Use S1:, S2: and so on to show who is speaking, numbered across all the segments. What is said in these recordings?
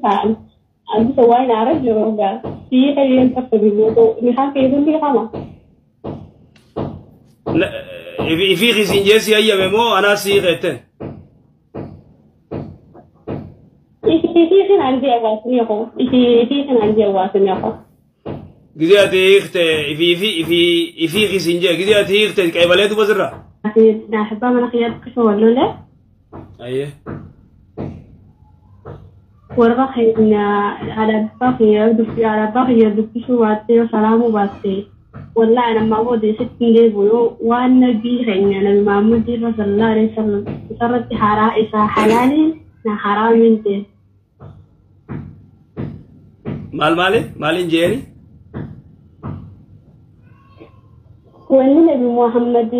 S1: kaa'an. Addisa waan aara jiru egaa sii qayyeen takka biyyoo mihaan keessan beekama.
S2: Ifii kisiin jee si hayyame moo anaa sii qeetten?
S1: Ifii kanaan jee hawaasni koo. Ifii kanaan jee hawaasni koo.
S2: Gizee ati hiikte ifii kisiin jee gizee ati hiikte qeebalee duba sirra?
S1: Abbaa mana kiyyaatti qofa wal lole.
S2: Ayyee.
S1: Warra keenya haadha abbaa kiyya dubbisuu baattee yoo salaamuu baatte wallaahi nama booda isitti hin deebi'u yoo waan nabii keenya Nabi Muhammad irra sallallahu alaihi wasallam isarratti haraa isaa halaaliin na haraamiin ta'e.
S2: Maal maali? Maaliin jeeni?
S1: Wanni Nabi Muhammad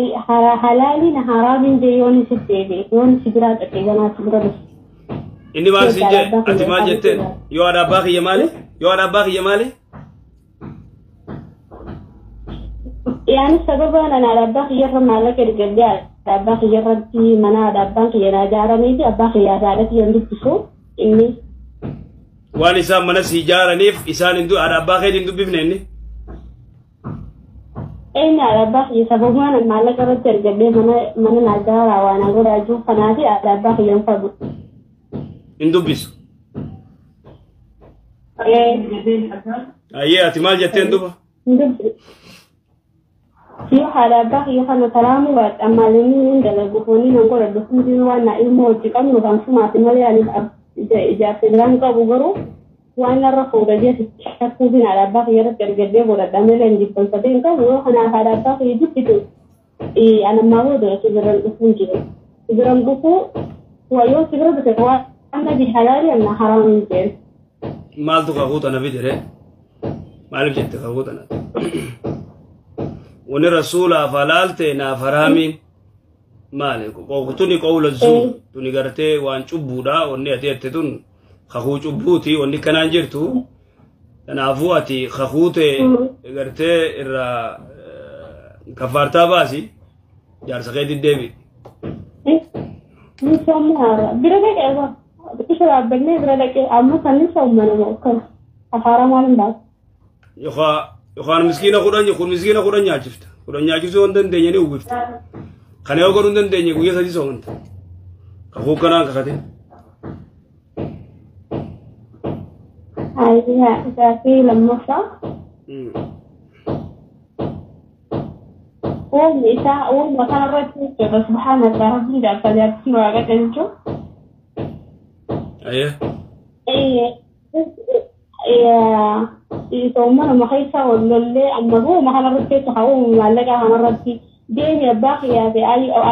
S1: halaaliin haraamiin jee yoon isitti deebi'e yoon si biraa dhaqee ganaa si bira dhufe.
S2: Inni maal siin jee? Ati maal jetteen? Yoo haadha abbaa kiyya maali? Yoo haadha abbaa kiyya maali?
S1: Yaani sababa ana haadha abbaa kiyyarra maallaqa ergadhee haadha abbaa kiyyarratti mana haadha abbaan kiyya naa ijaaramee fi abbaa kiyyaa haadha kiyya dubbisu inni.
S2: Waan isaan mana si ijaaraniif isaan hin haadha abbaa keetiin hin dubbifne inni?
S1: Inni haadha abbaa kiyya sababuma ana maallaqa irratti ergadhee mana naa ijaaraa waan an godhaa jiruuf kanaafi haadha abbaa kiyya hin fadu.
S2: Hin dubbisu. Ayyee, ati maal jetteen duba?
S1: Hin dubbisu. Yoo haadha abbaa kiyya kana salaamuu baadha ammallee hin dalagu foonii nan godhadhu hundinuu waan na ilmoo hojii qabnu kan sumaaf malee ani ijaarsa biraan qabu garuu waan narra fuudha jee shakkuufin haadha abbaa kiyya irratti ergadhee godhadha malee hin jibbanfatee hin qabu. Yoo kanaaf haadha abbaa kiyya jibbitu anammaa booda si biran dhufuu hin jiru. Si biran dhufuu yoo si bira dhufe waan nabi halaali anna haraam hin jeen.
S2: Maaltu kakuu tana fidere? Maaliif jette kakuu tana? Wani rasuulaaf halaal ta'e naaf haraamiin maali? Tuni qawla zuur tuni gartee waan cubbuudha. Wanni ati jette tun kakuu cubbuuti. Wanni kanaan jirtu kanaafuu ati kakuu ta'e gartee irraa kafaartaa baasi, jaarsa kee deddeebi.
S1: Ni soomana bira dhaqee isa dhaabbannee bira dhaqee amma kan ni soomana moo akkam afaara maal hin baasu.
S2: Yookaan miskiina 10 kun miskiina 10 nyaachifta. 10 nyaachisuu hin dandeenye ni uwwifta. Kana yoo godhuu hin dandeenye guyyaa 3 soomanta. Kakuu kanaan kakate.
S1: Ayyaa, gaaffii lammaffaa. Uumni isaa uumma kanarratti jechuudha. Subhaanallah, rabbiin jaarsa jaartii waaqa jechuun.
S2: Ayyee.
S1: Soommanuma keessa wal lollee amma uuma kanarratti jechuudha. Haa uumu maallaqaa kanarratti deemi abbaa kiyyaa fi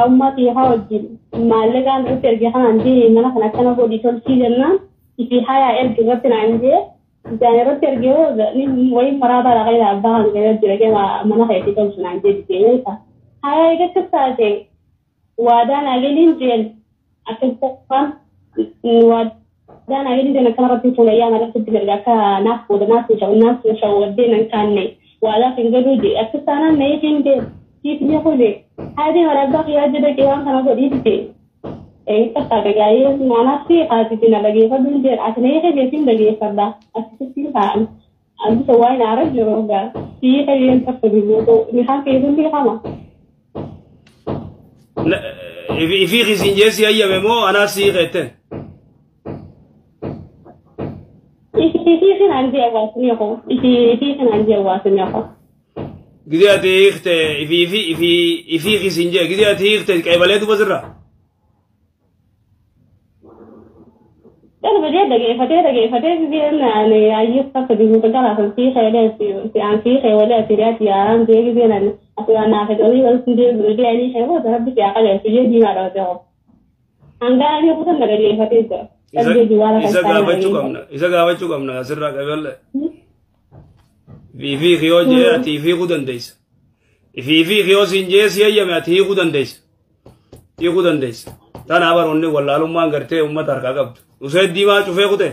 S1: ummaa kiyyaa haa wajjin maallaqaan irratti erge kanaan deemi mana kana akkana godhi tolchii jennaan ifi hayaa erge irratti naan jee isaan irratti erge hoo wayii maraataa dhaqee abbaa kan gahee jira kee mana keetii tolchu naan jee didee hayaa eega akkas taate waadaa naa galiin jeen akkas ta'an waadaa naa galiin jeen akkanarratti fuulayyaa malatti erga akka naaf booda naaf naaf shawwaddee nan kaanne waadaa kan galuu jee akkas taanaan na eegeen jeen siif ni kule haati mara abbaa kiyyaa jedhe kee waan kana godhii dide eega taate gaa'ee maanaaf si haati na dhageeffadhu jeen ati na eegee jeetiin dhageeffadha akkasitti ta'an addisa waan aara jiru egaa sii qayyeen takka biyyoo mihaan keessan beekama.
S2: Ifii kisiin jee si hayyame moo anaa sii qeetten?
S1: Ifii kanaan jee hawaasni koo. Ifii kanaan jee hawaasni koo.
S2: Gizee ati hiikte ifii kisiin jee gizee ati hiikte qeebalee duba sirra?
S1: Darba jee dhageeffatee dhageeffatee gizeen ani ayyuu takka biyyoo galaasan sii xeelee si an sii xeewalee ati riyaati yaaraan jee gizeen ani ati waan naaf jedhanii wal sun deebi'u deeanii xeewoo rabbi si haa qajeelchu jee diimaa dhabate hoo. Hangaa ani kutan dhageeffatee jira.
S2: Isa gaafachuu qabna. Isa gaafachuu qabna asirraa qaballe. Ifii kiyoo jee ati ifii hiikuu dandeessa. Ifii kiyoo siin jee si hayyame ati hiikuu dandeessa. Hiikuu dandeessa. Tana baroonni wallaalummaan gartee uummata harkaa qabdu. Usee diimaa cufee kute.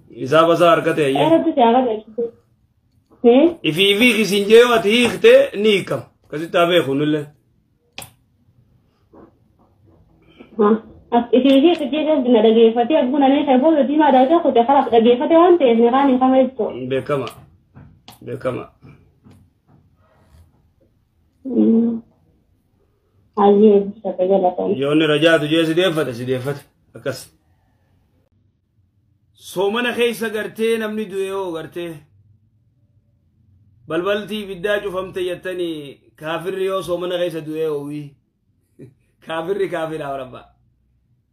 S2: Isaa basaa harka ta'e.
S1: Rabbi si haa qajeelchu.
S2: Ifii kisiin jee yoo ati hiikte ni hiikama. Akkasitti haa beeku nullee.
S1: Ifii fi jecha na dhageeffatee arguun ani kan booda diimaa daakee kute kalaas dhageeffatee waan ta'eef ni kaan hiikama jechuudha.
S2: Beekama. Beekama.
S1: Ayyee eebbisate galatoon.
S2: Yoonni rajaatu jee si deeffate si deeffate akkas. Soomana keessa gartee namni du'e yoo gartee balbalti ibiddaa cufamte jettanii kaafirri yoo soomana keessa du'e oowwii kaafirri kaafira rabba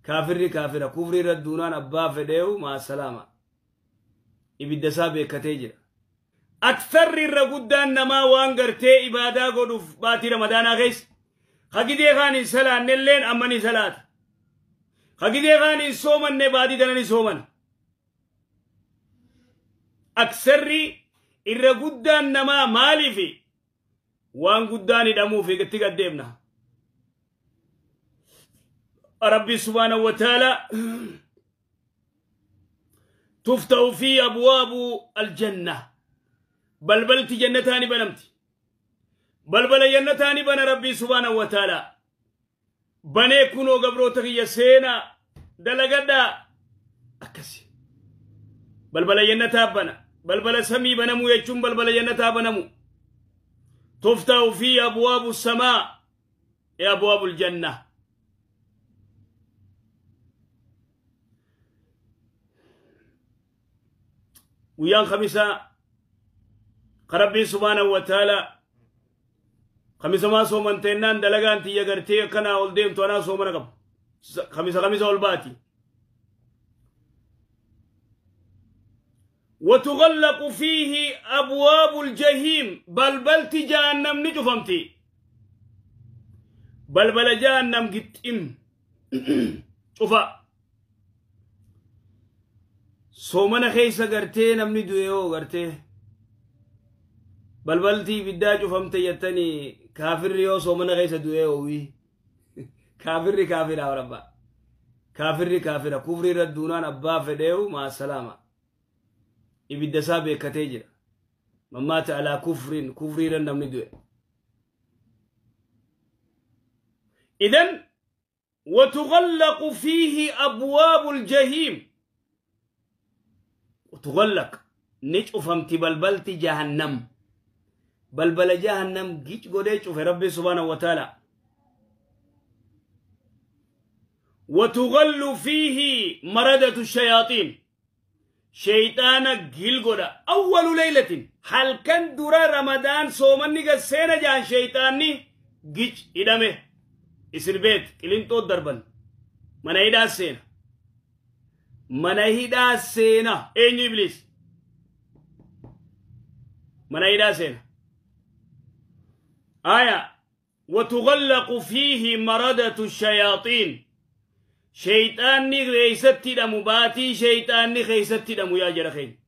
S2: kaafirri kaafira kufri irra duunaan abbaa fedheewu maasalaama ibidda isaa beekatee jira. Aksarri irra guddaan namaa waan gartee ibaadaa godhuuf baatii ramadaanaa keessa hagidee kaan hin salaannelleen amma ni salaata. Hagidee kaan hin soomanne baatii tana ni soomana. Aksarri irra guddaan namaa maaliifi waan guddaan hidhamuuf itti gaddeemna. Rabbi subhaanahu wa ta'ala tuftahu fi abwaabu aljanna balbalti jannataani banamti. Balbala jannataani bana Rabbi subhaanahu wa ta'ala banee kunoo gabroota kiyya seenaa dalagadhaa akkasi. Balbala jannataa bana. Balbala samii banamuu jechuun balbala jannataa banamu. Tuftahu fi abwaabu samaa abwaabu aljanna. Guyyaan khamisaa Rabbiin subhaanahu wa ta'ala khamisa maa soomanteennaan dalagaan tiyya gartee akkanaa ol deemtu anaa soomana qabu. Khamisa khamisa ol baati. وتغلق فيه أبواب الجحيم بل بل جهنم نجفمتي بل بل جهنم قتئم شوفا سومنا خيسا قرتي نمني دويو قرتي بل بل تي بدا جفمتي يتني كافر ريو سومنا خيسا دويو وي كافر كافر ربا كافر كافر كفر ردونان أبا فديو مع السلامة ibidda isaa beekatee jira. Mammaata alaa kufriin kufriirra namni du'e. Idan وتغلق فيه أبواب الجحيم وتغلق نجفمت بلبلت جهنم بلبل جهنم جيج قديش في ربي سبحانه وتعالى وتغل فيه مردة الشياطين شيطان جيل أول ليلة هل كان درا رمضان صومني قسينا جان شيطاني جيج إدامه إسر بيت كلين تو دربن من هيدا سينا من هيدا سينا إيه إبليس من هيدا سينا آية وتغلق فيه مردة الشياطين شيطاني خيستي دمو باتي شيطاني خيستي دمو يا جرخين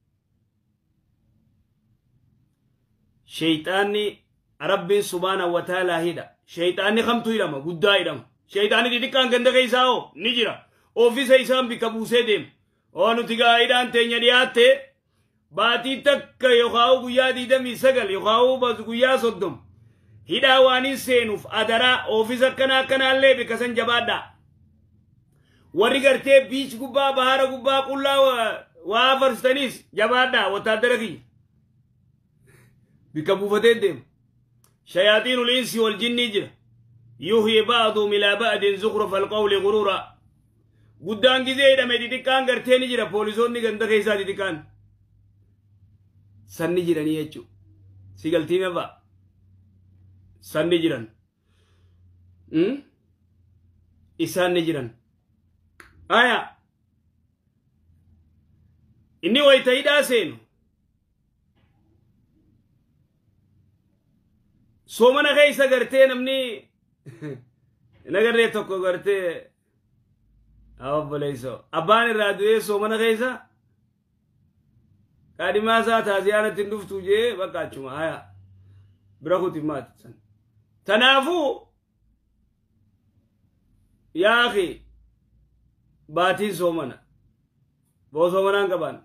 S2: شيطاني ربي سبحانه وتعالى هيدا شيطاني خمتو يدما غدا يدما شيطاني ديكان غند كيساو نجرا اوفيس ايسام بكبوسه ديم او نتيغا ايدان تنيا دياتي باتي تك يوخاو غيا ديدمي سغل يوخاو بس غيا صدم هيدا واني سينوف ادرا اوفيس كنا كنا لي بكسن جبادا warri gartee biich gubbaa bahara gubbaa qullaa waa farstanis jabaadha wotaadara kiyya bikka buufatee deema shayaatiinul insi wal jinnii jira yuhyi ba'duhum ilaa ba'din zukhrufa alqawli ghuruura guddaan gizee hidhame xixiqqaan gartee ni jira poolisoonni ganda keessaa xixiqqaan sanni jiranii jechuu si galtii mefa sanni jiran isaan ni jiran Aya inni wayita hidhaa seenu soomana keessa gartee namni nagarree tokko gartee obboleesso abbaan irraa du'ee soomana keessa qaadhimaa isaa taasiyaanatti hin dhuftu jee bakka achuma aya bira kuti maati san tanaafuu yaa akhi baatiin soomana boo soomanaan qaban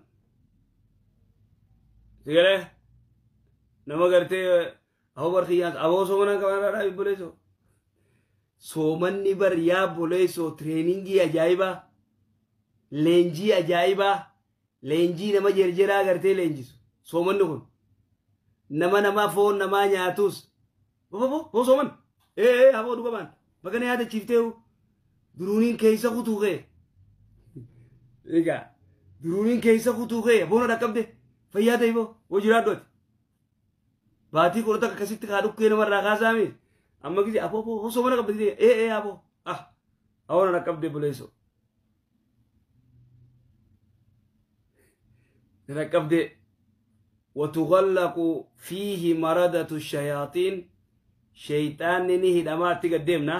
S2: sigalee nama gartee aboo barkiyyaas aboo soomanaan qaban irraa obboleesso Soomanni bar yaa boleessoo tireeningii ajaa'ibaa, leenjii ajaa'ibaa, leenjii nama jerjeraa gartee leenjisu. Soomanni kun nama nama foon namaa nyaatus boo sooman ee haboo dhugamaan bagana yaadachiifteehu duruuniin keessa kutuu kee. Egaa duruuniin keessa kutuu kee boona dhaqqabde fayyaa ta'e boo hoo jiraadhu ati. Baatii 10 akkasitti kaa dhukkee namarraa kaasaami. Amma gise aboo boo soomana qabde ee ee aboo ah aboona dhaqqabde buleessoo. Dhaqqabde وتغلق فيه مردة الشياطين شيطان ni hidhamaa itti gaddeemna.